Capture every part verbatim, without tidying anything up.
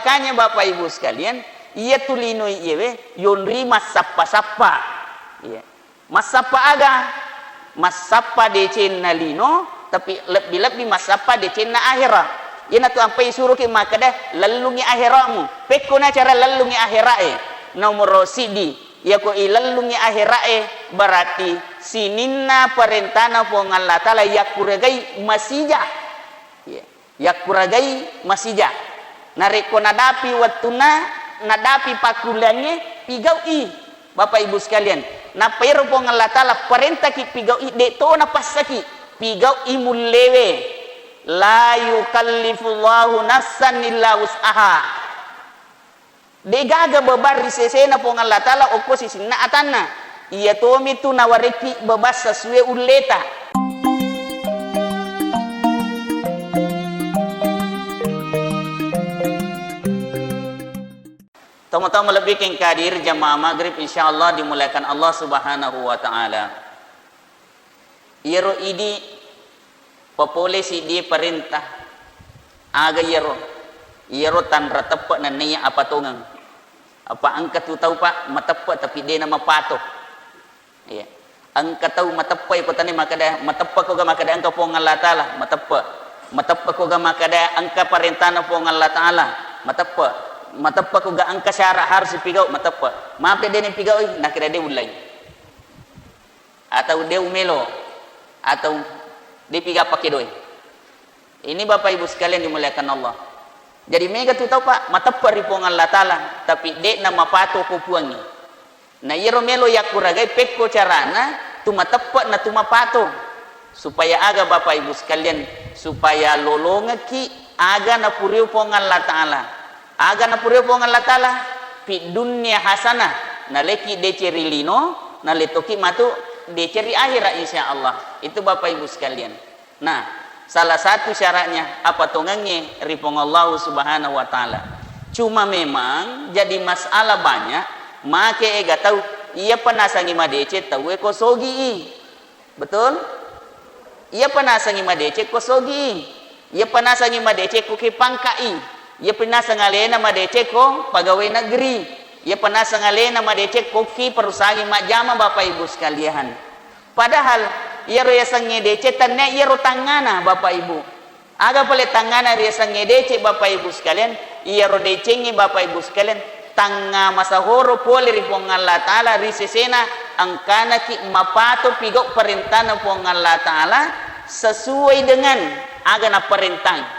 Makanya, Bapak Ibu sekalian, iya tu lino iyewe yonri massappa-sappa. Iya. Massappa aga? Massappa decenna lino, tapi lebbi-lebbi massappa decenna ahera. Iyanatu ampai isuroki makkeda, lellungi ahera'mu. Pekko na cara lellungi ahera'e? Nomoro siddi, iyako ilellungi ahera'e, berarti sininna parentana Puang Allah Ta'ala yakkuragai masija. Iya. Yakkuragai masija. Narekko nadapi wettunna, nadapi pakkuliangnge, pigau'i, Bapak Ibu sekalian. Nappa ero Puang Allah Ta'ala parentaki pigau'i, de' to napassaki. Pigau'i mullewe. La yukallifullahu nafsan illa wus'aha. De'gaga beban ri sesena Puang Allah Ta'ala okko sisinna atanna. Iya tomitu nawarekki beban sesue ulleta. Tomatoa malebbi engka hadir jamaah maghrib, insyaallah dimuliakan Allah Subhanahu wa Ta'ala. Iyaro idi papole siddie parenta. Aga iyaro? Iyaro tanra teppe' nennia apatongeng. Apa engka tu tau, Pak, mateppe' tapi de' namapato. Iya. Engka tau mateppe' ko tania makkeda, mateppe' ko ga makkeda engka Puang Allah Ta'ala, mateppe'. Mateppe' ko ga makkeda engka parentana Puang Allah Ta'ala, mateppe'. Mateppe' ko ga engka syarat harus dipigau, mateppe'. Mape de' napigau, nakkeda de' ullai. Atau de' umelo, atau de' piga pake doe. Ini Bapak Ibu sekalian dimuliakan Allah. Jadi mega tu tau, Pak, mateppe' ri Puang Allah Ta'ala, tapi de' namapato ko Puangnge. Na iyaro melo yakkuragai pekko carana tu mateppe' na tu mapato. Supaya aga, Bapak Ibu sekalian? Supaya lolongekki aga napurio Puang Allah Ta'ala. Aga napurio Puang Allah Ta'ala? Fid dunya hasanah, naleki deceng ri lino, naletoki matu deceng ri akhirat, insyaallah. Itu, Bapak Ibu sekalian. Nah, salah satu syaratnya apatongengnge ri Puang Allah Subhanahu wa Ta'ala. Cuma memang jadi masalah banyak, make ega tau, iyapa nasengngi madeceng tauwe ko sogi i. Betul? Iyapa nasengngi madeceng ko sogi i. Iyapa nasengngi madeceng ko ki pangka i. Iyapa naseng alena madeceng ko pegawai negeri. Iyapa naseng alena madeceng ko ki perusahaan majjama, Bapak Ibu sekalian. Padahal iyaro yasengnge deceng tennia iyaro tangngana, Bapak Ibu. Aga pale tangngana riasengnge deceng, Bapak Ibu sekalian? Iyaro decengnge, Bapak Ibu sekalian, tangnga masahoro pole ri Puang Allah Ta'ala ri sesena engkanaki mapato pigau parentana Puang Allah Ta'ala sesuai dengan aga naparentang.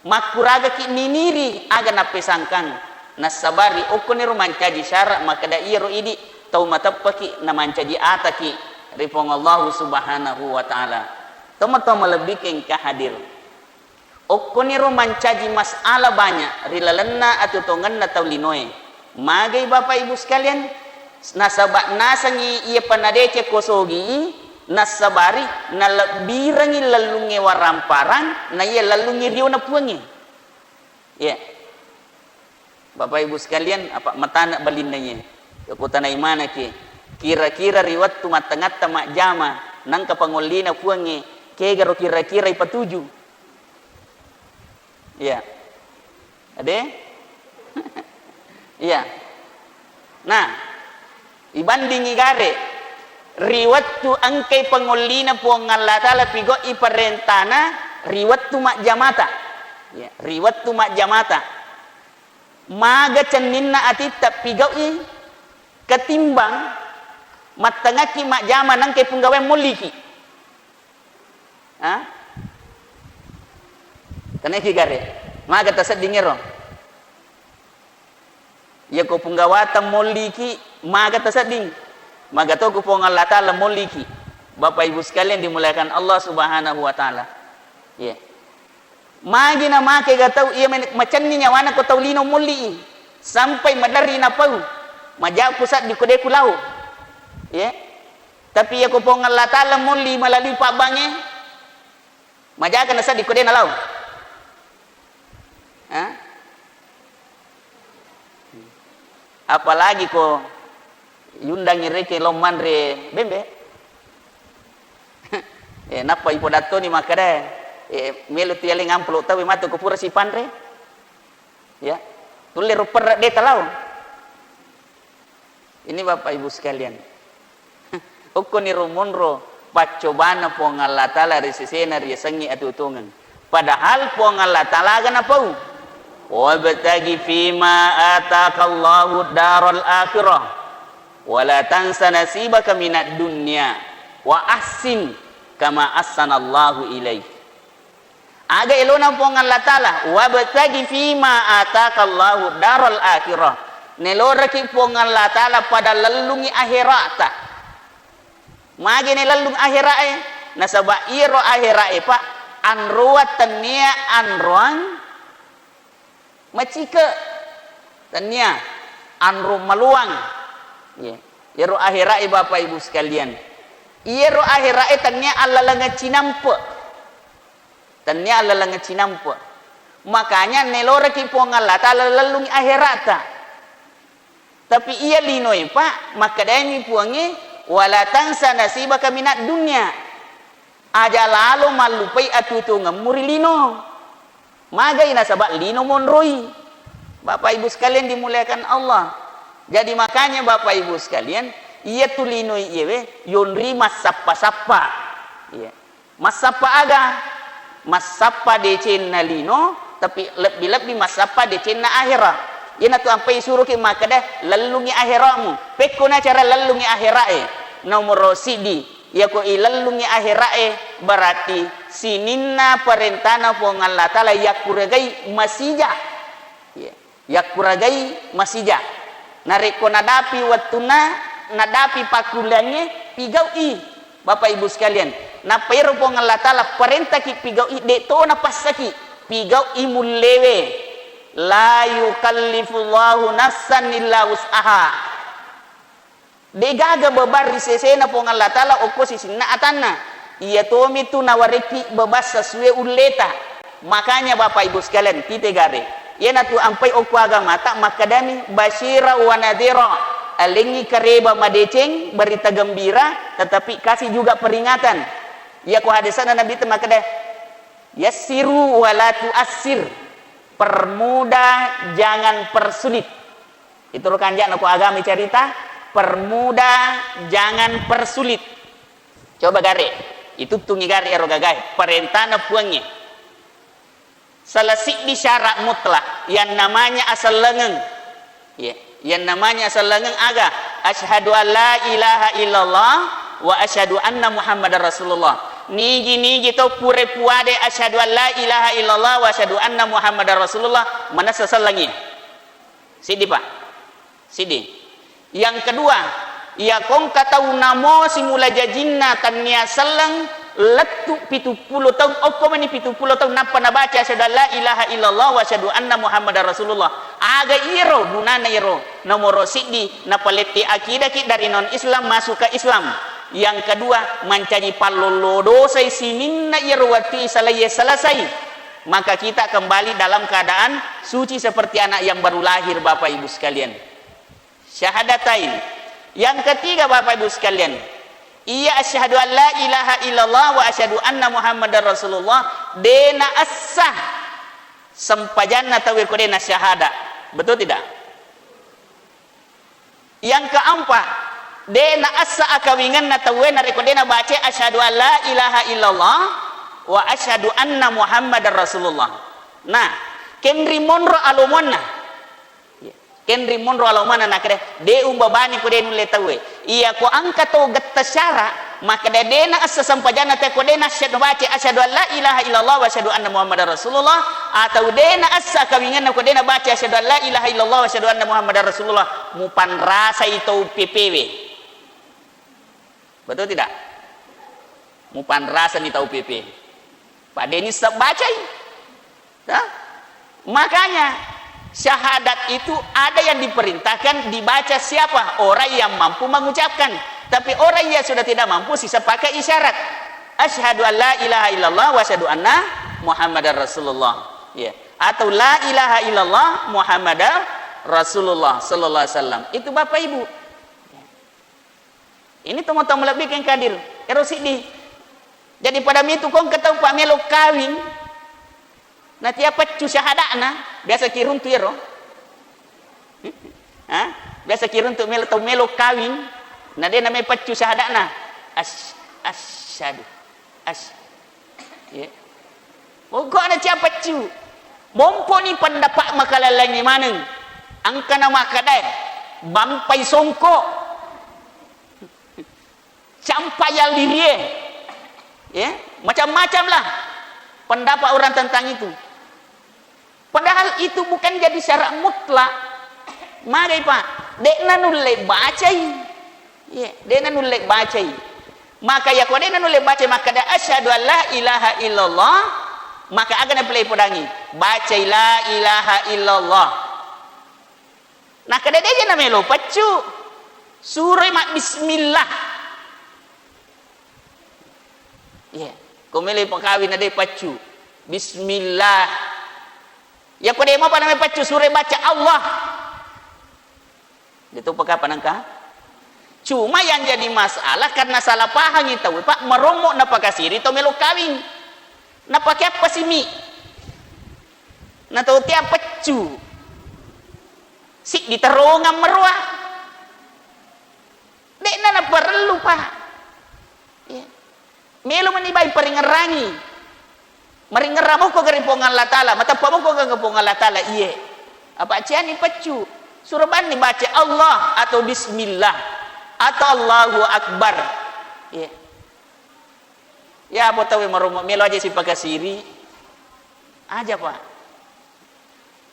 Makkuragaki niniri aga nappesangkang, nassabari okkoniro mancaji syarat makkeda iyaro idi tau mateppeki namancaji ataki ri Puang Allahu Subhanahu wa Ta'ala. Tomatoa malebbiku engka hadir. Okkoniro mancaji masalah banyak ri lalenna atutongenna tau linoe. Magai Bapak Ibu sekalian, nasaba nasengngi iya panadeceng ko sogi, nassabari nalebbirengngi lellungnge waramparang, na iya lellungngi riona Puangnge. Iya. Bapak Ibu sekalian, apa matana balinna iye? Ko tanai manaki. Kira-kira ri wettu mattangatta majjama, nangka pangollina Puangnge, kegaro kira-kira ipatuju? Iya. Ade? Iya. Nah, ibandingi gare, ri wettu engkai pangollina Puang Allah Ta'ala, pigau'i parentana, ri wettu majjamata. Iya, ri wettu majjamata. Maga cenninna atitta pigau'i ketimbang mattangakki majjama nangkai punggawae molliki. Ha? Tanaiki gare. Maga tasedding ero. Iya ko punggawata molliki, maga tasedding. Maga to ko Puang Allah Ta'ala molliki. Bapak Ibu sekalian dimuliakan Allah Subhanahu wa Ta'ala. Iya. Magi na make ga tau iya men-, macenni nyawana ko tau lino molli i. Sampai maderri napau. Maja ku saddi ko de ku lao. Iya. Tapi iya ko Puang Allah Ta'ala molli melalui pabbange, majaka na saddi ko de na lao. Ha? Apalagi ko yundangi reke lao manre bembe. Eh, nappa ipodattoni makkeda, eh, melo tu yaleng amplop tau matu ko pura sipanre. Ya, tulle ro perre' de' talao. Ini Bapak Ibu sekalian. Okkoniro monro paccobana Puang Allah Ta'ala ri sesena riasengnge atuo-tuongeng. Padahal Puang Allah Ta'ala aga napau. "Wabtaghi fima atakallahu daral akhirah. Wala tansa nasibaka minad dunya. Wa ahsin kama ahsanallahu ilaik." Aga elona Puang Allah Ta'ala, "Wabtaghi fima atakallahu daral akhirah." Neloraki Puang Allah Ta'ala pada lellungi ahera'ta. Magi nelellung ahera'e? Nasaba iyaro ahera'e, Pak, anroa tennia anroang macike, tennia anro maluang. Ye. Iyaro ahera'e, Bapak Ibu sekalian. Iyaro ahera'e tennia allalengeng cinampe. Tennia allalengeng cinampe. Makanya neloraki Puang Allah Ta'ala lellungi ahera'ta. Tapi iya linoe, Pak, makkedami Puangnge, "Wala tansa nasibaka minad dunya." Aja lalo mallupai atuo-tuongemmu ri lino. Magai nasaba lino monroi. Bapak Ibu sekalian dimuliakan Allah. Jadi makanya Bapak Ibu sekalian, iyatu lino iyewe yonri massappa-sappa. Iya. Massappa aga? Massappa decenna lino, tapi lebbi-lebbi massappa decenna ahera. Iyanatu ampai suroki makkeda, "Lellungi ahera'mu." Pekkona cara lellungi ahera'e? Nomoro siddi, iyako ilellungi ahera'e, berarti sininna parentana Puang Allah Ta'ala yakkuragai masija. Iya. Yakkuragai masija. Narekko nadapi wettunna, nadapi pakkulleangnge, pigau'i, Bapak Ibu sekalian. Nappa ero Puang Allah Ta'ala parentaki pigau'i, de' to napassaki. Pigau'i mullewe. La yukallifullahu nafsan illa wus'aha. De'gaga beban ri sesena Puang Allah Ta'ala okko sisinna atanna. Iya tomitu nawarekki beban sesuai ulleta. Makanya Bapak Ibu sekalian, tite gare. Iyanatu ampai okko agamata makkedani basyira wa nadhira. Alengngi kareba madeceng, berita gembira, tetapi kasih juga peringatan. Iyako hadisana Nabi te makkeda, "Yassiru wa la tuassir." Permudah, jangan persulit. Itu ro kanja'na ko agama carita, permudah, jangan persulit. Coba gare, ituttungi gare ero gagae, parentana Puangnge. Salah siddi syarat mutlak, yang namanya asellengeng. Iya, yang namanya asellengeng aga? Asyhadu an la ilaha illallah wa asyhadu anna Muhammadar Rasulullah. Nigi-nigi to pura puade asyhadu an la ilaha illallah wa asyhadu anna Muhammadar Rasulullah, manessa sellengi. Siddi, Pak. Siddi. Yang kedua, iya kongka tau namo simula jajinna tannia selleng lettu pitu pulo taung, okko mani pitu pulo taung nappa nabaca asyhadu an la ilaha illallah wa asyhadu anna Muhammadar Rasulullah. Aga iyaro gunana iyaro? Nomoro siddi, napalette akidaki dari non Islam masuk ke Islam. Yang kedua, mancaji pallollo dosai sininna iyaro wettu isalaiye selesai. Maka kita kembali dalam keadaan suci seperti anak yang baru lahir, Bapak Ibu sekalian. Syahadatain. Yang ketiga, Bapak Ibu sekalian, iya asyhadu an la ilaha illallah wa asyhadu anna Muhammadar Rasulullah, de' naessa sempajanna tauwe ko de' nasyahada. Betul tidak? Yang keempat, de' naessa akawingenna tauwe narekko de' nabaca asyhadu an la ilaha illallah wa asyhadu anna Muhammadar Rasulullah. Nah, kenri monro alomonna. Kenri monro alomonna nakkeda, de' umbabani ko de' nulle tauwe. Iya ko engka to getta syara, makkeda de' naessa sempajanna te ko de' nasyhadu baca asyhadu an la ilaha illallah wa asyhadu anna Muhammadar Rasulullah, atau de' naessa kawingenna ko de' nabaca asyhadu an la ilaha illallah wa asyhadu anna Muhammadar Rasulullah, mupanrasai tau pepewe. Betul tidak? Mupanrasani tau pepe. Padeni sebacai. Hah? Makanya, syahadat itu ada yang diperintahkan dibaca siapa? Orang yang mampu mengucapkan. Tapi orang yang sudah tidak mampu, sisa pakai isyarat. Asyhadu an la ilaha illallah wa asyhadu anna Muhammadar Rasulullah. Ya. Atau la ilaha illallah Muhammadar Rasulullah sallallahu alaihi wasallam. Itu Bapak Ibu. Ini tomatoa malebbi keng kadir, ero siddi. Jadi pada mitu kong ketau pa melo kawing, natia peccu syahada'na, Biasa ki runtu iyaro? Ha? Biasa ki runtu melo, tau melo kawing, na de' na mai paccu syahada'na. Asy-, asyhadu. Asy-, ye. Pokokna cia paccu. Momponi pendapat makalallangi maneng. Engkana makkadae, bampai songko. Campai allirie. Ya, macam-macam lah pendapat orang tentang itu. Padahal itu bukan jadi syarat mutlak. Magai, Pak? De'na nulle bacai. Ya, de'na nulle bacai. Maka ya ko de'na nulle bacai makkada asyhadu an la ilaha illallah, maka aga napilai podangi? Bacai la ilaha illallah. Nakkeda de'ja namelo paccu. Suroi mabbismillah. Iya. Ko melo pakawing na de' paccu. Bismillah. Ya ko de' mopa namai paccu, suroi baca Allah. Itu pekapa nangka? Cuma yang jadi masalah karena salah pahangi tau, Pak, marommo napakasiri tau melo kawing. Napake apa simi? Na tau tea paccu. Siddi terongang maroa. De'na naparellu, Pak. Iya. Melo mani bai paringerrangi. Maringerrang moko gari Puang Allah Taala, mateppa moko gari Puang Allah Taala, iye. Apa ciani paccu? Suro banni baca Allah atau bismillah atau Allahu Akbar. Iya. Ya, apa tau marommo melo aja sipakasiri. Aja, Pak.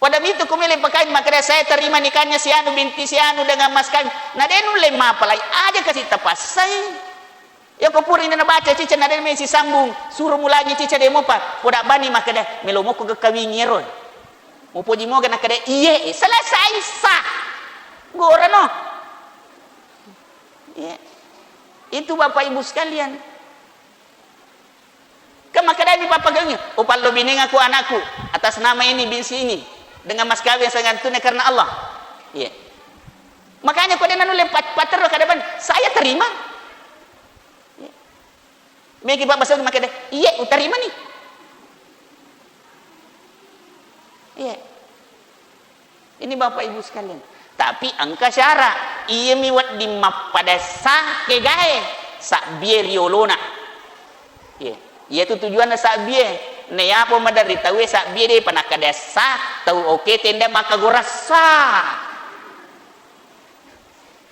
Pada mitu ku melo pakawing makkeda, "Saya terima nikahnya si anu binti si anu dengan mas kawin." Na de' nulle mapalai, aja kasi tapassai. Ya ko purani nabaca cica na de' mai sisambung, suro mulangi cica de' mopa. Poda bani makkeda, "Melo moko ga kawingi ero." Mupoji moga nakkeda, "Iye." Selesai, sah. Gorano. Iya. Itu Bapak Ibu sekalian. Kan makkedami pappagengngi, "Upallobinengaku anakku atas nama ini bin si ini dengan mas kawin yang saya gantungi karena Allah." Iya. Makanya ko de' nanulle pat-, patterro kada ban, "Saya terima." Iya. Meki Pak Basel makkeda, "Iye, uterima ni." Iya. Ini Bapak Ibu sekalian. Tapi engka syarat. Iyami wedding mappada sa kegae, sabbie riolona. Iya. Iyatu tujuanna sabbie. Naiyapo maderri tauwe sabbie de'pa nakkeda sa, tau oke tenda makkagorassa.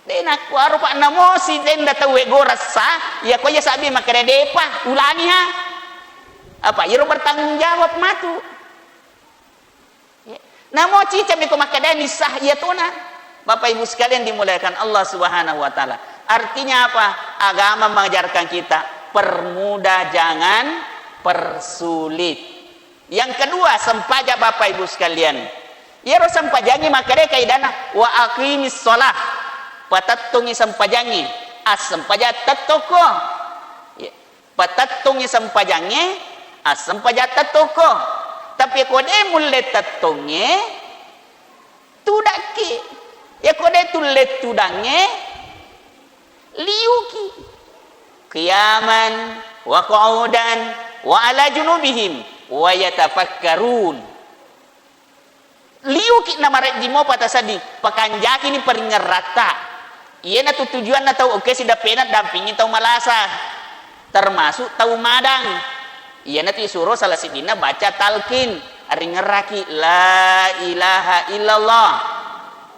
De' nakkuaro, Pak, namosi tenda tauwe gorassa, iya ko iya sabbie makkeda de'pa, ulangiha. Apa? Iyaro bertanggung jawab matu. Ya. Namo cicami ko makkedani sah iya tona. Bapak Ibu sekalian dimuliakan Allah Subhanahu wa Ta'ala. Artinya apa? Agama mengajarkan kita permudah, jangan persulit. Yang kedua, sempajang, Bapak Ibu sekalian. Iyaro sempajangnge makkeda kaidana, "Wa aqimis shalah." Patettongi sempajangnge. Assempajang tettokko. Ya. Patettongi sempajangnge, assempajang tettokko. Tapi ko de' mulle tettongnge, tudakki. Ya ko de' tulle tudangnge, liuki. Qiyaman wa qu'udan wa ala junubihim wa yatafakkarun. Liuki namaredding mopa tasedding, pakanjakini paringeratta. Iyanatu tujuanna tau, oke, sidappena dampingi tau malasa, termasuk tau madang. Iyanatu isuro salah siddinna baca talqin, aringerraki, "La ilaha illallah."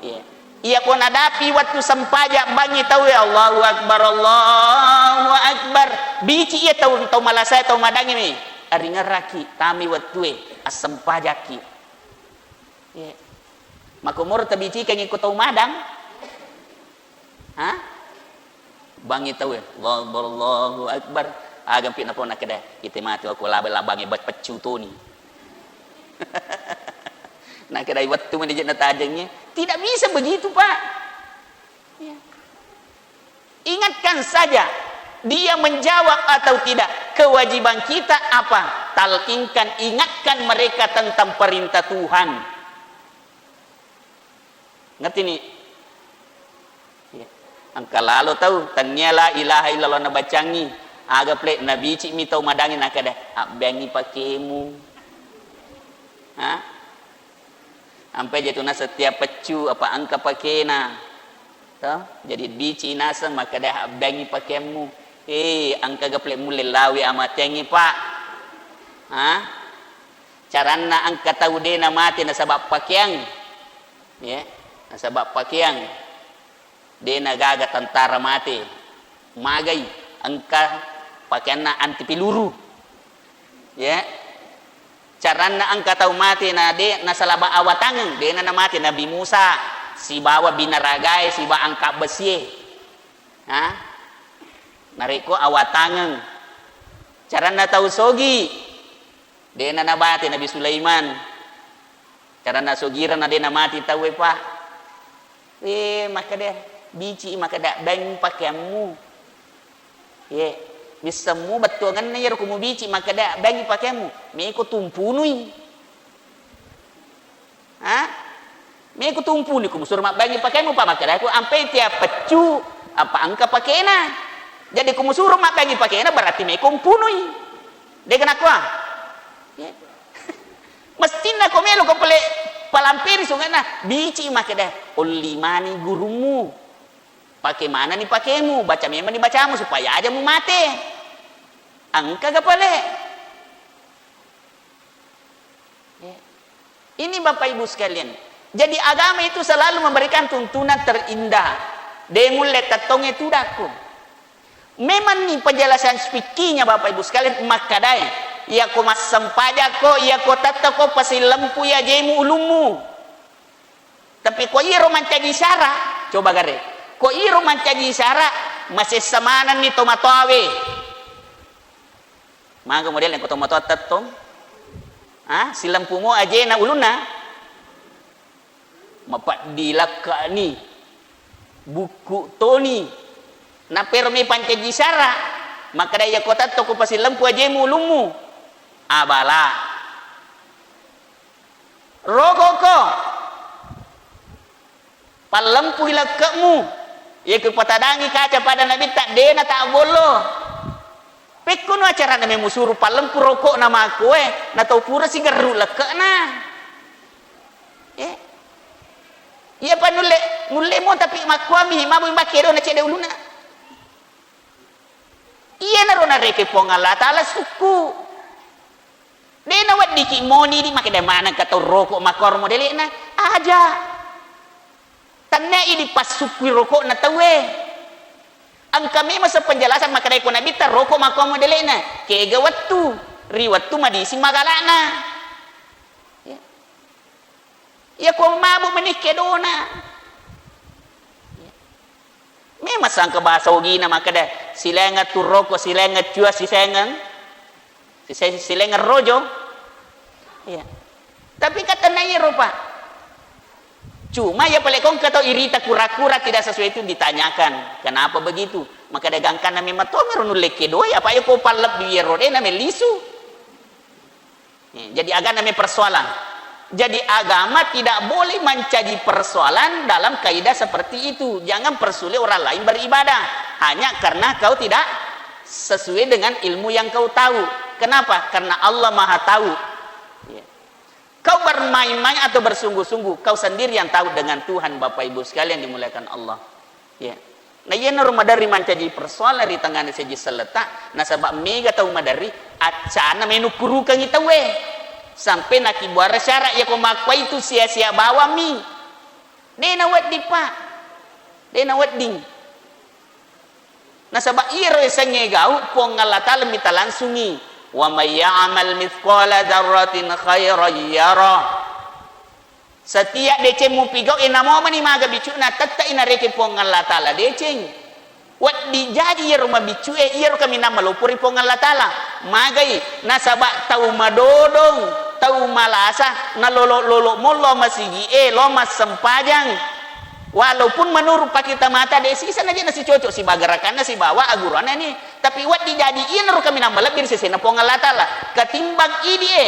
Iya. Iya ko nadapi wettu sempajang bangngi tauwe, "Allahu Akbar, Allahu Akbar." Bici iya tau, tau malasae, tau madangnge mi. Aringerraki, tami wettue, assempajakki. Iya. Makkomoro tabicikangngi ko tau madang? Ha? Bangngi tauwe, "Allahu Akbar, Allahu Akbar." Agampi napau nakkeda, "Ite matu aku laba-, labangnge ba-, peccu toni." Nakkedai wettu mani je natajengnge. Tidak bisa begitu, Pak. Ya. Ingatkan saja, dia menjawab atau tidak, kewajiban kita apa? Talkinkan, ingatkan mereka tentang perintah Tuhan. Ngerti ni? Iya. Engka lalo tau, tennia la ilaha illallah nabacangi, aga ple, nabici mi tau madangi, nakada, "Abbeangi pakemu." Ha? Ampai je tu naseng tiap peccu apa engka pakena. To? Jadi bici naseng makkeda abbengi pakeammu. Eh, engka ga pale mulle lawi amateangngi, Pak. Ha? Caranna engka tau de namate nasaba pakeang. Ya, nasaba pakeang. De nagaga tentara mate. Magai engka pakeanna anti peluru. Ya. Caranna engka tau mate na de nasalaba awatangeng, de na namate Nabi Musa sibawa binaragae sibawa angka besie. Ha? Narekko awatangeng. Caranna tau sogi, de na namate Nabi Sulaiman. Caranna sogirana de namati tauwe, Pak. Eh, makkeda, bici makkeda, "Beng pakeammu." Ye, missemmu bettuangenna iyaro ko mubici makkeda, "Beng pakeammu." Meko tumpunui. Ha? Meko tumpunui, ko musuro mabbengi pakeammu, Pak, makkeda aku, "Ampe tia peccu, apa engka pakena." Jadi ko musuro mabbengi pakena berarti meko mpunui. De kena kua? Ye. Mestinna ko melo ko pale palampiri sungenna, bici makkeda, "Olli mani gurummu. Pake manani pakemu, baca memani bacamu supaya aja mu mate." Engka ga pale? Ya. Ini Bapak Ibu sekalian. Jadi agama itu selalu memberikan tuntunan terindah. De mulle tettongnge tudakku. Memang ni penjelasan fikihnya Bapak Ibu sekalian makkadae, iya ko massempajakko, iya ko tettoko pasillempu ya jemu ulummu. Tapi ko iyaro mancaji sara, coba gare. Ko iyaro mancaji sara, masessa manenni tomatoawe. Maga model ko tomatoa tettong? Ah, silempumo ajena ulunna. Mapaddi lakkani, bukku toni. Napero mi pancaji sara, makkeda iya ko tetto ko pasilempu ajemu ulummu. Abala. Rokoko. Pallempui lekke'mu. Iya ko patadangi kaca pada nabitta, dena tabbollo. Pekkono acarana memusuru pallempu rokokna makkoe, natau pura sigerru lekke'na. Eh. Iya pa nulle, nulle mo tapi makkuami mabui makkedo na cede uluna. Iyanaro narekeng Puang Allah Ta'ala sukku. De naweddiki moni di makkeda maneng ka tau rokok makkuaro modele'na. Aja. Tannia idi passukkui rokokna tauwe. Engka memang sepenjelasan makkeda ko nabitta rokok makkuaro modele'na. Kega wettu? Ri wettu madising magala'na. Ya. Iya ko mabuk meni kedona. Iya. Memang sangka bahasa ogina makkeda, silaingeng tu rokok, silaingeng cua, sisaingeng, sisa-, silaingeng rojo. Iya. Tapi katanya iya rupa. Cuma ya pale kongka tau irita kura-kura tidak sesuai itu ditanyakan. Kenapa begitu? Maka dagangkan memang to meru nulle kedoi, apa ya ko pallebbi iyaro de na melisu. Eh, jadi agama namanya persoalan. Jadi agama tidak boleh menjadi persoalan dalam kaidah seperti itu. Jangan persulit orang lain beribadah hanya karena kau tidak sesuai dengan ilmu yang kau tahu. Kenapa? Karena Allah Maha Tahu. Ya. Kau bermain-main atau bersungguh-sungguh, kau sendiri yang tahu dengan Tuhan, Bapak Ibu sekalian dimuliakan Allah. Ya. Na iyanaro maderri mancaji persoalan ri tengngana seji selleta, nasaba mega tau maderri accana menukkurukengngi tauwe. Sampai nakibuara syarat, iya ko makkuaitu sia-sia bawammi. De nawedding, Pak. De nawedding. Nasaba iyaro yasengnge gau, Puang Allah Ta'ala mita langsungi, "Wa may ya'mal mithqala dzarratin khairan yarah." Setiap deceng mupigau, e, namo mani maga bicuna, tette'i narekeng Puang Allah Ta'ala deceng. Wedding jaji iyaro mabiccu e, iyaro kaminang maloppo ri Puang Allah Ta'ala. Magai, nasaba tau madodong, tau malasa, nalolo-lolo mollo masigi e, lo massempajang. Walaupun menurut pakita mata de sisa naje nasicocok sibawa gerakanna sibawa aguranna ni, tapi wedding jaji iyanaro kaminang malebbi ri sesena Puang Allah Ta'ala ketimbang idi e.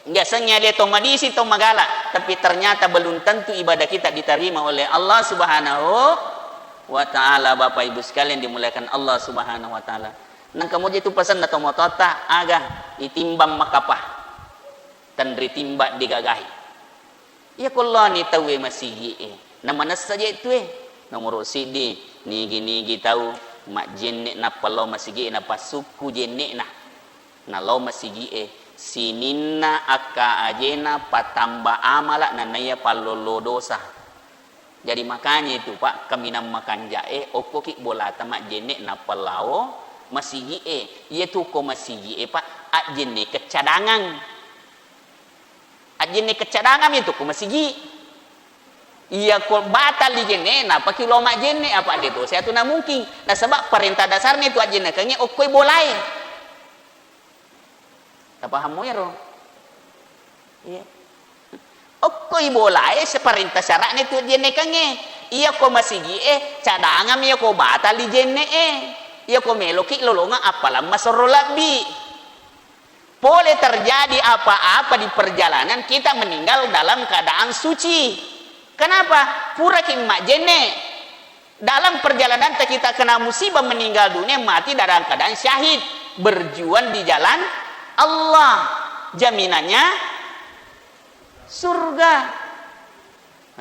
Biasanya dia to madisi, to magala, tapi ternyata belum tentu ibadah kita diterima oleh Allah Subhanahu wa Ta'ala. Bapak Ibu sekalian dimuliakan Allah Subhanahu wa Ta'ala. Nang kamu itu pesan atau mototta aga itimbang makapa, tenri timbang digagai. Iya ko loni tauwe masigi'e, namanessa je tue. Nomoro siddi, nigi-nigi tau majjenne nappa lao masigi'e napassukku jenne'na. Nalao masigi'e, sininna akka ajena patamba amala nanaiya pallollo dosa. Jadi makanya itu, Pak, kaminang makanja'e, okkoki bolata majjenne nappa lao masigi'e. Iyatu ko masigi'e, Pak, ajjenne keccadangang. Ajjenne keccadangang itu ko masigi. Iya ko batal ijenne, napaki lao majjenne, apa de to seatu na mungkin. Nasaba parenta dasarna itu ajjennekengnge okkoi bolae. Tapahammo ero? Iya. Okkoi bolae separenta syara'na itu ajjennekengnge. Iya ko masigi'e, cadangang iya ko batal ijenne'e. Iya ko meloki lolongeng appalang masorro labbi. Pole terjadi apa-apa di perjalanan, kita meninggal dalam keadaan suci. Kenapa? Puraki majjenne. Dalam perjalanan kita kena musibah meninggal dunia, mati dalam keadaan syahid, berjuang di jalan Allah. Jaminannya surga.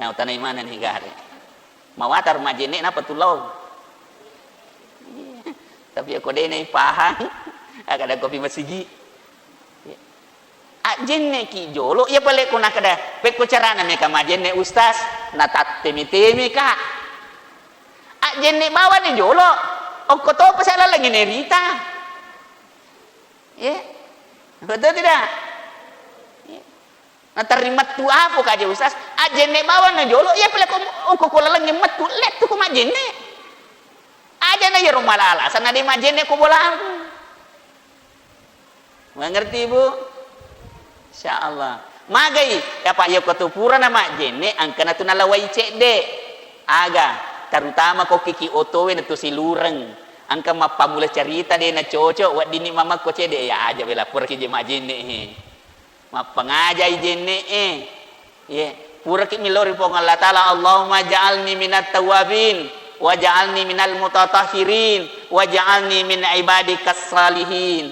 Nah, utanai mana nih gare? Mawataro majjenne nappa tu lao. Tapi iya ko de naipahang, akkeda kopi masigi. Ajjenneki jolo, iya pale ko nakkeda, pekko carana meka majjenne Ustaz, natatteme-temeka. Ajjenne bawanni jolo, okko topa saya lalengngi nerita. Iya. Betul tidak? Iya. Naterri mettu apo kaje Ustaz? Ajjenne bawang na jolo, iya pale ko, ongko ko lalengnge mettu, lettu ko majjenne. Aja na iyaro mala alasan na de majjenne ko bola. Mengerti, Bu? Insya Allah. Magai, ya Pak, iya ko tu pura na majjenne, angkana tu nalawai cedde. Aga, terutama ko kiki otowe na tu silureng. Angka mappammula cerita de na cocok, weddinni mamakko cedde, ya aja bela pura ki je majjenne he. Mappangajai jenne'e. Ye, puraki millau ri Puang Allah Ta'ala, "Allahumma ja'alni minat tawwabin, wa ja'alni minal mutatahhirin, wa ja'alni min ibadikas salihin."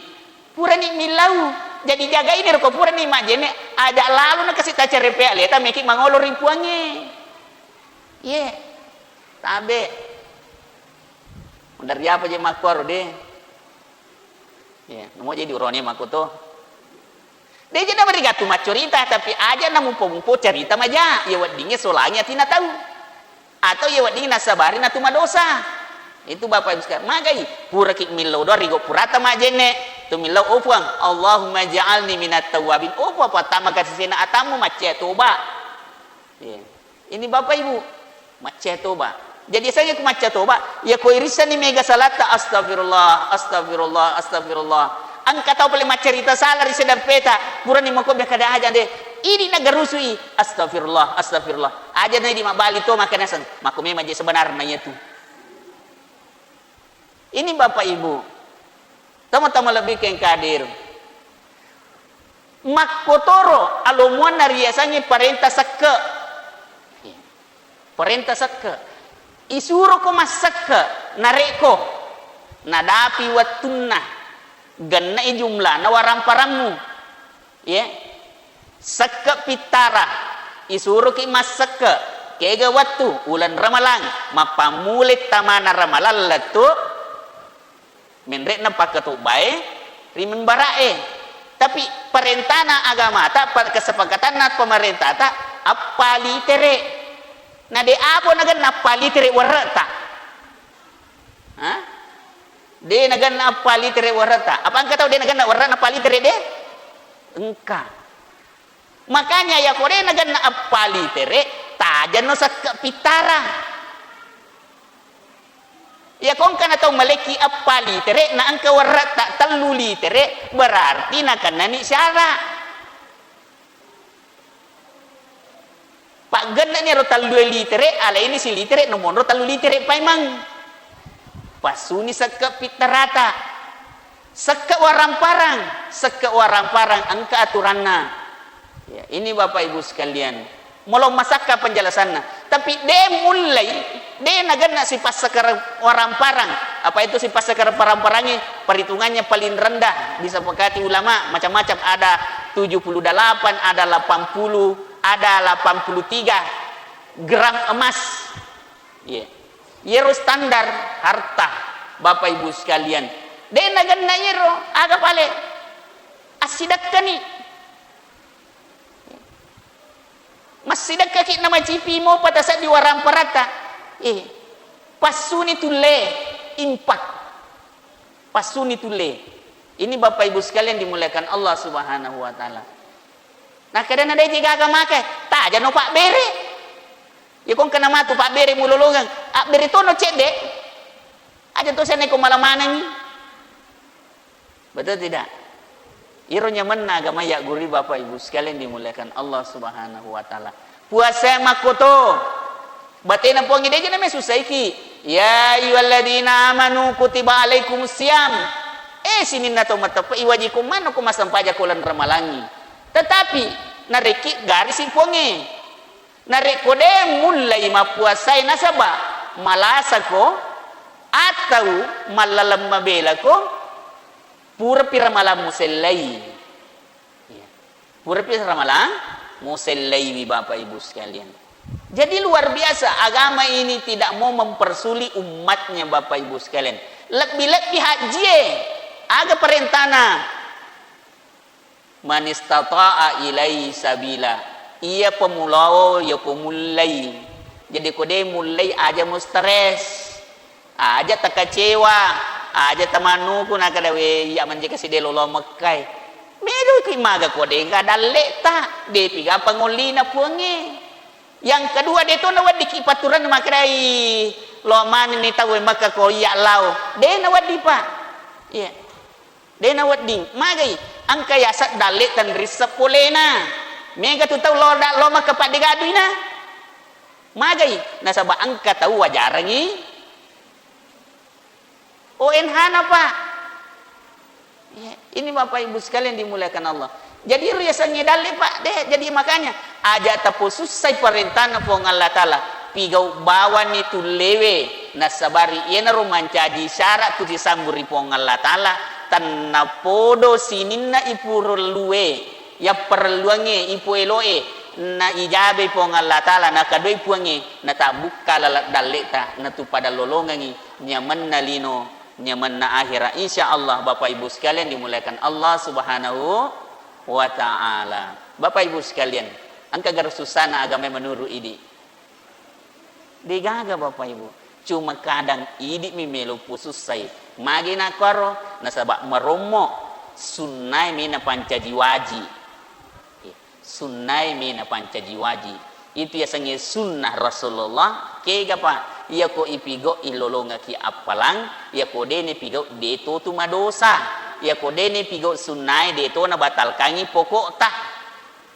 Purani millau. Jadi jagaini ro ko purani majjenne, aja lalu na kasi tacerepe aleta meki mangolo ri Puangnge. Ye. Tabe. Dari apa je makkuaro de? Iya, namo jadi urone makkuto. De je namarigattu maccorita, tapi aja namumpo-mumpo cerita maja, iya weddingnge solangi atina tau. Atau iya weddingnge nassabari natu madosa. Itu Bapak Ibu sekalian, magai puraki millau doa ri gau purata majjenne, tu millau, "Oh Puang, Allahumma ja'alni minat tawwabin." Oh Puang, pattama kasisena atammu, maccaya toba. Iya. Ini Bapak Ibu, maccaya toba. Jadi, yasengnge ku maccaya toba, iya ko irissani mega salatta, astagfirullah, astagfirullah, astagfirullah. Engka tau pale maccarita sala ri sedang peta, purani mako mekada aja de. Ini nagarusui, astagfirullah, astagfirullah. Aja na idi mabali to maka naseng, mako memang je sebenarna iyatu. Ini Bapak Ibu, tama-tama lebih ke engka hadir. Makkotoro alomuanna riasengnge parenta sekke. Parenta sekke. Isuroko massekke narekko nadapi wettunna, genne'i jumlana waramparammu. Ye. Sekke pittara, isuroki massekke, kega wettu, uleng Ramalang, mappammulai tamana Ramalang lettu, menre'na pakkatobbae ri mimbara'e. Tapi parentana agamata, pa-, kesepakatanna pemerintata, eppa litere. Na de apo nagenna eppa litere werre'ta. Ha? De nagenna eppa litere werre'ta. Apa engka tau de nagenna werre'na eppa litere de? Engka. Makanya yako de nagenna eppa litere, tajenno sekke pittara. Yako engkana tau malekki eppa litere, na engka werre'ta tellu litere, berarti nakennani syara. Paggenne'ni ero tellue litere, alaini silitere, namonro tellu litere paimeng. Passuni sekke pittarata. Sekke waramparang, sekke waramparang engka aturanna. Ya, ini Bapak Ibu sekalian, molo masakka penjelasanna. Tapi de mullei, de nagenna sipassekkere waramparang. Apa itu sipassekkere waramparang? Perhitungannya paling rendah, disepakati ulama, macam-macam, ada tujuh puluh delapan, ada delapan puluh, Ada delapan puluh tiga gram emas. Iya. Iyaro standar harta, Bapak Ibu sekalian. De' nagenna iyaro, aga pale? Assidekkani. Massidekkaki namacipi mopa taseddi waramparatta. Eh, passuni tulle, infak. Passuni tulle. Ini Bapak Ibu sekalian dimuliakan Allah Subhanahu wa Ta'ala. Nakkedana de' jigaga make, tajano pabbere. Iya ko engkana matu pabbere mulolongeng, abbere tono cedde. Aja to seneko mala manengi. Betul tidak? Iro nyamenna agama ya guru Bapak Ibu sekalian dimuliakan Allah Subhanahu wa Ta'ala. Puasa makkoto. Batena Puangnge de' je namesusaiki. Ya ayyuhalladzina amanu kutiba alaikumus siyam. Eh, sininna to mateppe iwajiko manoko massempajang ko uleng Ramalangngi. Tetapi narekki garisi Puangnge. Narekko de' mullai mappuasae nasaba malasako atau mallaleng mabelako, purapi ramalang musellai. Iya. Purapi ramalang musellaiwi, Bapak Ibu sekalian. Jadi luar biasa, agama ini tidak mau mempersulit umatnya, Bapak Ibu sekalian. Lebbi-lebbi hajjie, aga parentana? Manistata'a ilaihi sabila. Iya pemulao, iya pemullai. Jadi ko de' mullai aja mustres. Aja takecewa, aja tamanuku nakada we iya manjeka sidelo lao Mekkae. Medo ki maga ko de' engka dalle'ta, de'pi ga pangollina Puangnge. Yang kedua, de' to naweddiki paturan makkedai lao manenni tau e Mekka ko iya lao. De' nawedding, Pak. Iya. De' nawedding. Magai? Engka yaseng dalle' tenrisseng polena. Mega tu tau lao da-, lao Mekka paddegaduina. Magai? Nasaba engka tau wajarangi O N H-na, Pak. Ya, ini Bapak Ibu sekalian dimuliakan Allah. Jadi riasengnge dalle, Pak, deh. Jadi makanya aja taposussai parentana Puang Allah Taala. Pigau bawani tullewe, nasabari iyanaro mancaji syarat tu disambung ri Puang Allah Taala, tennapodo sininna ipurellue, yapparelluangnge, ipoeloe, naijabai Puang Allah Taala, nakadoi Puangnge, natabbukka laleng dalleta, natupada lolongengi nyamenna lino, nyamenna akhera. Insya Allah, Bapak Ibu sekalian dimuliakan Allah Subhanahu wa Ta'ala. Bapak Ibu sekalian, engka garo sussana agama menurut idi? Degaga, Bapak Ibu. Cuma kadang idi mi melo pusussai. Magi nakkoro? Nasaba marommo sunnae mena pancaji waji. Sunnae mena pancaji waji. Itu yasengnge sunnah Rasulullah. Kegapa? Iyako ipigau ilolongaki appalang, iyako dene pigau de totu madosa. Iyako dene pigau sunnae de to nabatalkangi pokokta.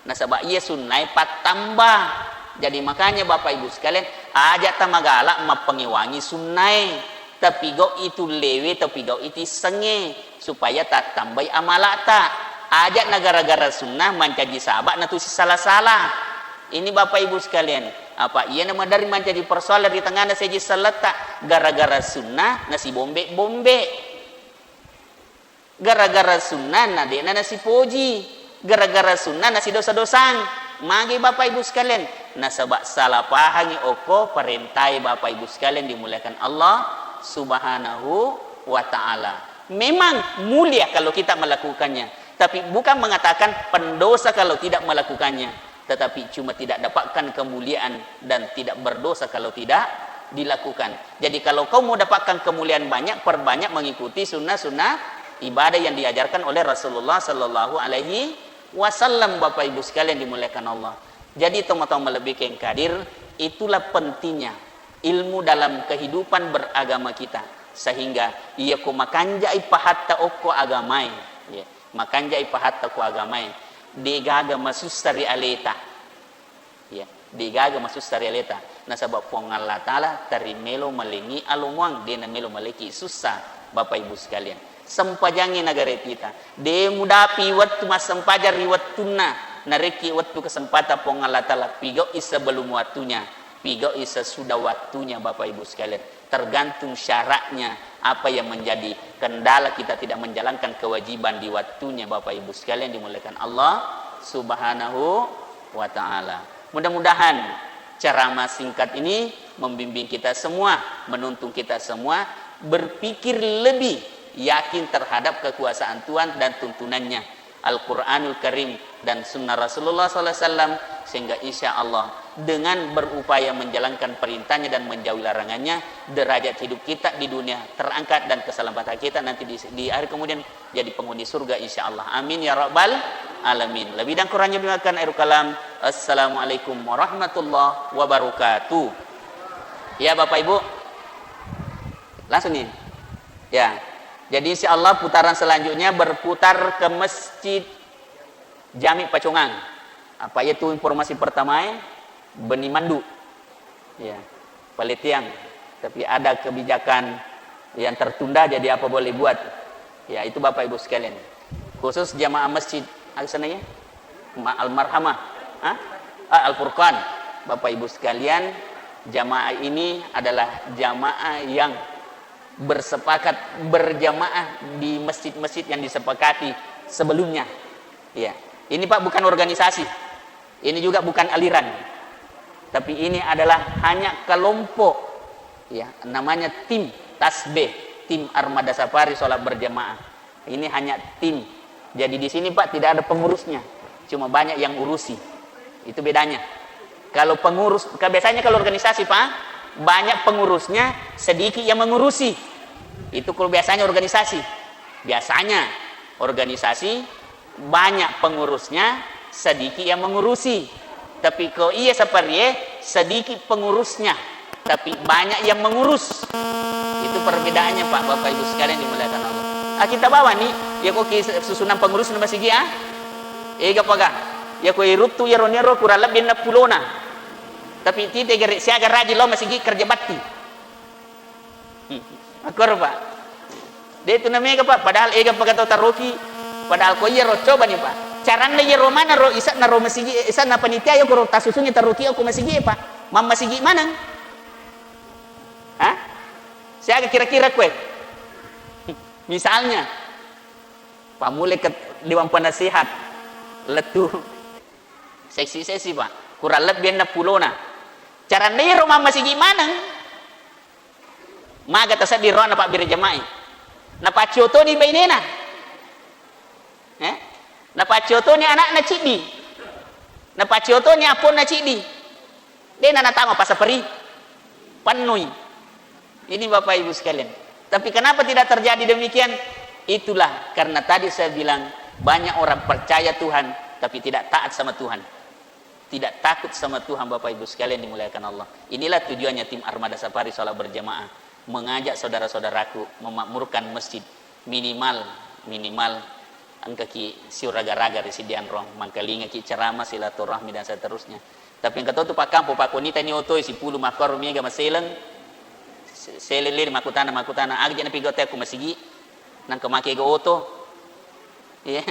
Nasaba iya sunnae pattamba. Jadi makanya Bapak Ibu sekalian, aja tamagala mappangewangi sunnae. Tapigau'i tullewe, tapigau'i tissengnge, supaya tattambai amala'ta. Aja' na gara-gara sunnah mancaji saba' natu sisala-sala. Ini Bapak Ibu sekalian, apa iyana maderri mancaji persoalan ri tengngana seji selletta, gara-gara sunnah nasibombe-bombe. Gara-gara sunnah na de'na nasipoji, gara-gara sunnah nasidosa-dosang. Magi Bapak Ibu sekalian? Nasaba' salah pahangi okko parentae Bapak Ibu sekalian dimuliakan Allah Subhanahu wa Ta'ala. Memang mulia kalau kita melakukannya, tapi bukan mengatakan pendosa kalau tidak melakukannya. Tetapi cuma tidak dapatkan kemuliaan dan tidak berdosa kalau tidak dilakukan. Jadi, kalau kau mau dapatkan kemuliaan banyak, perbanyak mengikuti sunnah-sunnah ibadah yang diajarkan oleh Rasulullah sallallahu alaihi wasallam, Bapak Ibu sekalian dimuliakan Allah. Jadi, teman-teman lebih kengkadir, itulah pentingnya ilmu dalam kehidupan beragama kita. Sehingga, iya ko makanjai pahatta okko agamae, ya, makanjai pahatta ko agamae, degaga masussa ri aleta. Ya, degaga masussa ri aleta. Nasaba' Puang Allah Ta'ala teri melo malengi alomuang, de' namelo maleki sussa, Bapak Ibu sekalian. Sempajangngi nagare kita. De' mudapi wettu massempajang ri wettunna. Narekki wettu kesempatan Puang Allah Ta'ala, pigau'i sebelum waktunya, pigau'i sesudah waktunya, Bapak Ibu sekalian. Tergantung syaratnya, apa yang menjadi kendala kita tidak menjalankan kewajiban di waktunya, Bapak Ibu sekalian dimuliakan Allah Subhanahu wa Ta'ala. Mudah-mudahan ceramah singkat ini membimbing kita semua, menuntun kita semua berpikir lebih yakin terhadap kekuasaan Tuhan dan tuntunannya, Al-Quranul Karim dan Sunnah Rasulullah sallallahu alaihi wasallam, sehingga insya Allah dengan berupaya menjalankan perintahnya dan menjauhi larangannya, derajat hidup kita di dunia terangkat dan keselamatan kita nanti di, di hari kemudian jadi penghuni surga, insya Allah. Amin ya rabbal alamin. Lebih dan kurangnya dimakan air kalam. Assalamualaikum warahmatullahi wabarakatuh. Ya, Bapak Ibu. Langsung nih. Ya. Jadi, insya Allah putaran selanjutnya berputar ke Masjid Jami Pacongang. Apa itu informasi pertama, eh? Beni mandu. Ya. Pelitian. Tapi ada kebijakan yang tertunda, jadi apa boleh buat. Ya, itu Bapak Ibu sekalian. Khusus jamaah masjid, apa sana ya? Ma-, Al-Marhamah. Hah? Ah, Al-Furqan. Bapak Ibu sekalian, jamaah ini adalah jamaah yang bersepakat berjamaah di masjid-masjid yang disepakati sebelumnya. Ya. Ini, Pak, bukan organisasi. Ini juga bukan aliran. Tapi ini adalah hanya kelompok. Ya, namanya tim tasbih, tim Armada Safari sholat berjamaah. Ini hanya tim. Jadi di sini, Pak, tidak ada pengurusnya. Cuma banyak yang urusi. Itu bedanya. Kalau pengurus, ka-, biasanya kalau organisasi, Pak, banyak pengurusnya, sedikit yang mengurusi. Itu kalau biasanya organisasi. Biasanya organisasi banyak pengurusnya, sedikit yang mengurusi. Tapi ko iya saparie, sedikit pengurusnya, tapi banyak yang mengurus. Itu perbedaannya, Pak, Bapak Ibu sekalian dimuliakan Allah. Ah, kita bawa nih, ya kok ki susunan pengurus nama sigi, ah? Ega paga. Ya ko iruttu ya ronero kurang lebih enam puluh na. Tapi tite gere siaga raji lo masigi kerja batti. Makkoro, Pak. De' tu namega, Pak, padahal ega pagato taroki, padahal ko iyaro cobani, Pak. Caranna iyaro maneng ro isa'na ro masigi, isa'na panitia yo koro tasusungi taroki ko masigi, Pak. Mammasigi maneng. Hah? Siaga kira-kira kue? Misalnya, pammule ke dewan penasihat, lettu seksi-seksi, Pak. Kurang lebih enam puluh na. Caranna iyaro mammasigi maneng. Maga tasedding roanna pabbere jamai. Napaccotoni bainena. Eh? Napaccotoni anakna ciddi. Napaccotoni apponna ciddi. Dena natama pasaperi. Pennui. Ini Bapak Ibu sekalian. Tapi kenapa tidak terjadi demikian? Itulah karena tadi saya bilang banyak orang percaya Tuhan tapi tidak taat sama Tuhan. Tidak takut sama Tuhan, Bapak Ibu sekalian dimuliakan Allah. Inilah tujuannya tim Armada Safari Salat Berjamaah, mengajak saudara-saudaraku memakmurkan masjid, minimal, minimal engkaki siuraga-raga ri siddianrong, mangkalingaki ceramah, silaturahmi dan seterusnya. Tapi engka to tu pakkampo, pakkonita ni otoi sipulu makkoro mega maseleng, se-, seleng lele makkutana, makkutana, "Aga je napigau te ku masigi, nangka make ga oto?" Iya.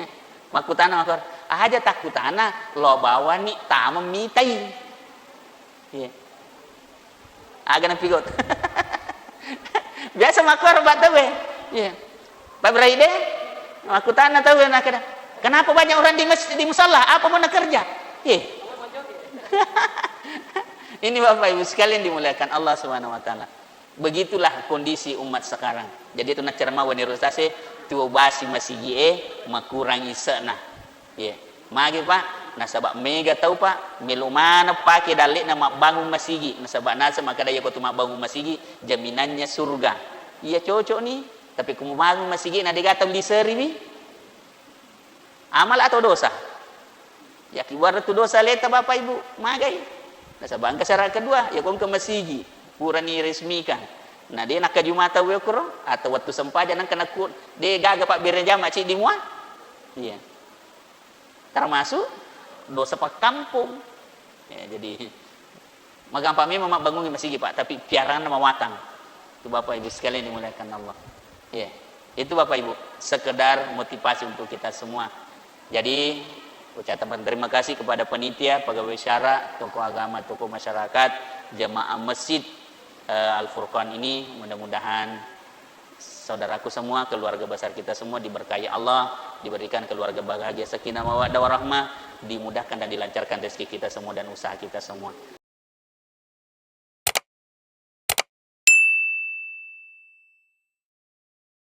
Makkutana makkoro, "Aja takkutana, lo bawani tama mitai." Iya. Aga napigau. Biasa makkoro ba tauwe. Iya. Pabrai de, makkutana tauwe nakkeda, "Kenapa banyak orang di masjid, di musalla? Apa mau nakerja?" Iya. Ini Bapak Ibu sekalian dimuliakan Allah Subhanahu wa Ta'ala. Begitulah kondisi umat sekarang. Jadi itu naccarama wenni rutase, tuo basi masigi'e makurang ise'na. Ye. Magi, Pak? Nasaba mega tau, Pak, melo maneng pake dalle'na mabbangung masigi. Nasaba naseng makkeda, iyako tu mabbangung masigi, jaminannya surga. Iya, cocok ni. Tapi ku mabbangung masigi na dega tau liseri mi. Amal atau dosa? Yakibuareng tu dosa leta, Bapak Ibu, magai. Nasaba engka syarat kedua, ya ko engka masigi, purani resmikan. Nah, de nakkajuma tau e kuro, atau wettu sempajang nangka nakku, de gaga pabbere jama ciddi mua. Iya. Termasuk dosa pakkampong. Ya, jadi Magampang memang mabbangungi masigi, Pak, tapi piarana mawatang. Itu Bapak Ibu sekalian dimuliakan Allah. Ya, itu Bapak Ibu, sekedar motivasi untuk kita semua. Jadi, ucapkan terima kasih kepada panitia, pegawai syara, tokoh agama, tokoh masyarakat, jemaah masjid, eh, Al-Furqan ini. Mudah-mudahan saudaraku semua, keluarga besar kita semua diberkahi Allah, diberikan keluarga bahagia, sakinah, mawaddah, warahmah, dimudahkan dan dilancarkan rezeki kita semua dan usaha kita semua.